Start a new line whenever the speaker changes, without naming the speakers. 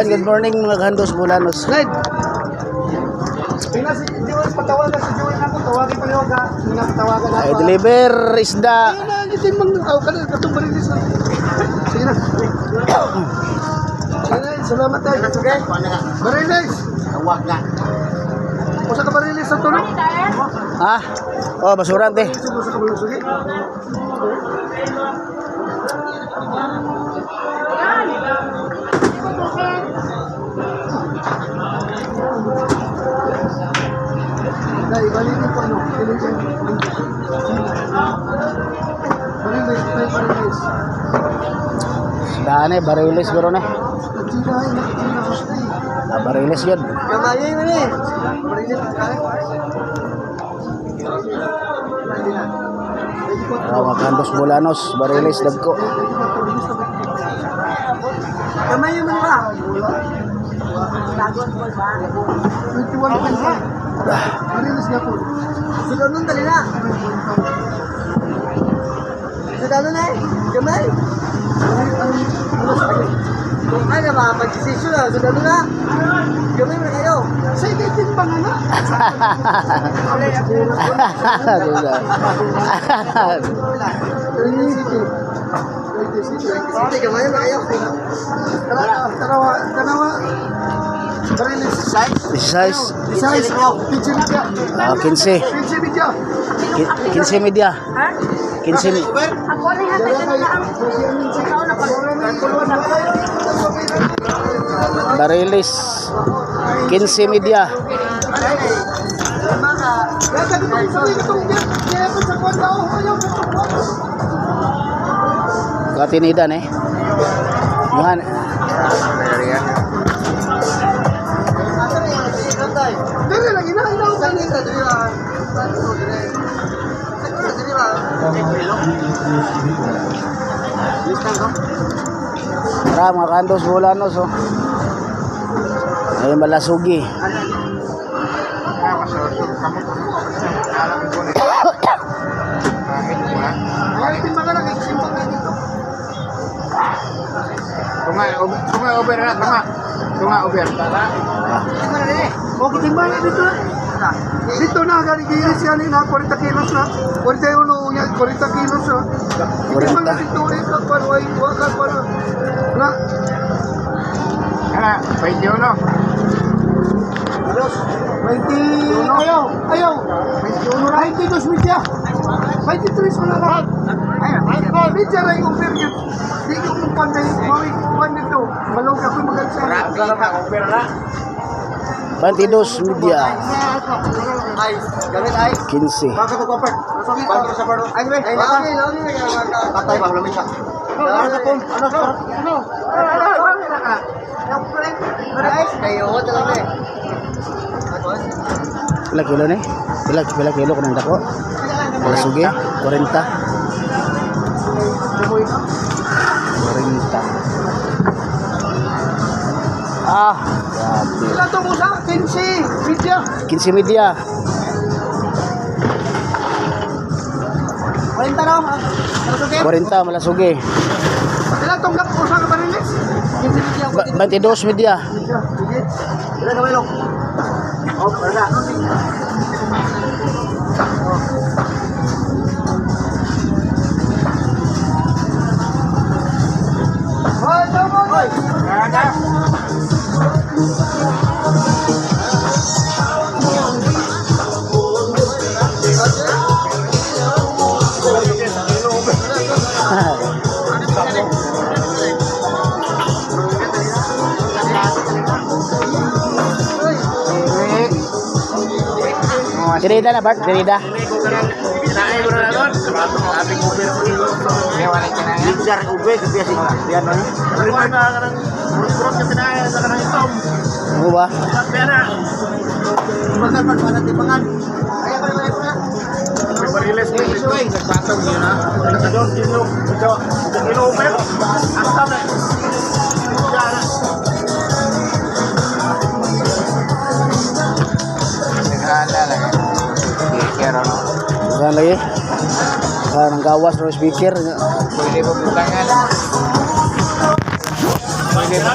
Then, good morning, mga kandos bulanos.
Slide. Tingnan si Joel, patawagan si Joel ako. Tawagin pa niyo ka. Hindi na patawagan ako.
Ay, deliver isda.
Ayun na, itin mang aw ka na katong barilis na. Sige na. Sige na, salamat tayo. Barilis.
Tawag na.
Usa ka barilis sa tulo.
Ha? Oh, basuran te.
Usa ka barilis, sige. Dai, balikin ko ano. Barilis, dai, barilis.
Daan eh, barilis guro na.
Nagsina, nagsina ko siya eh.
Ah, barilis yun.
Kamay mo ni. Barilis kayo.
Ah, mga kandos bulanos, barilis dagko.
Kamay mo ba? 21.5. Barilis nga po.
Sudah nun dali na. Sudah nun eh. Gamay. Kung ano ba, pag-decision na, sudah nun na. Gamay mo na kayo.
Sa itin ba nga na? City. City.
Sige, gamay mo na kayo.
Tanawa, tanawa, tanawa. Barilis.
Size.
Size. 15 media.
Ah, 15.
15 media.
15 media. 15.
Ako ni hatag ka na ang ikaw na pag
Barilis. 15 media. Katinidan eh. Mga
Dili lang ina ina ko ni.
Tara, mga kantos bulanos oh. Ay malasugi.
Ay timbangan lang simbang na dito.
Tunga over na, tunga. Tunga over.
Ah,
O timbang na dito. Dito na gani gilis yan na 40 kilos na. 41 ya 40 kilos na. Timbang na
40.
dito eh ka kwan way wa ka kwan. Na
Ana, 21.
20 ayaw ayaw 21 na 22 media. 23 wala na. Media ra yung over yun. Di ko mong panday, mawi kwan dito. Malog ako magalsa.
Over na.
22 media.
Ice. Gamit ice.
15.
Bangka ko kompert. Bangka sa baro. Ay, ay, ay. Patay ba lamig ka. Ano ano ano? Ice kayo talaga eh.
Pila kilo ni? Pila kilo kunang dako? Malasugi 40. 40. Ah, grabe.
Ilan to mo sa 15 media.
15 media.
40 na.
40 malasugi.
Ilan tong gap usa ka barilis?
22 media.
Sige.
Ilan ka melok? Oh, wala.
Hoy, tamo. Hoy.
Ana.
Dirida na Bart, dirida.
Jar ube biasa. Biar no.
Ano ba?
Makan pan mana timbangan. Ayo pa pa pa.
Bariles ko ito ay nagpatong yun ha. Nakador kilo, ito, kilo over. Asta na. Naghala lang. Speaker ano.
Saan lagi? Saan ang gawas ng speaker?
Pwede pa butangan. Pwede pa.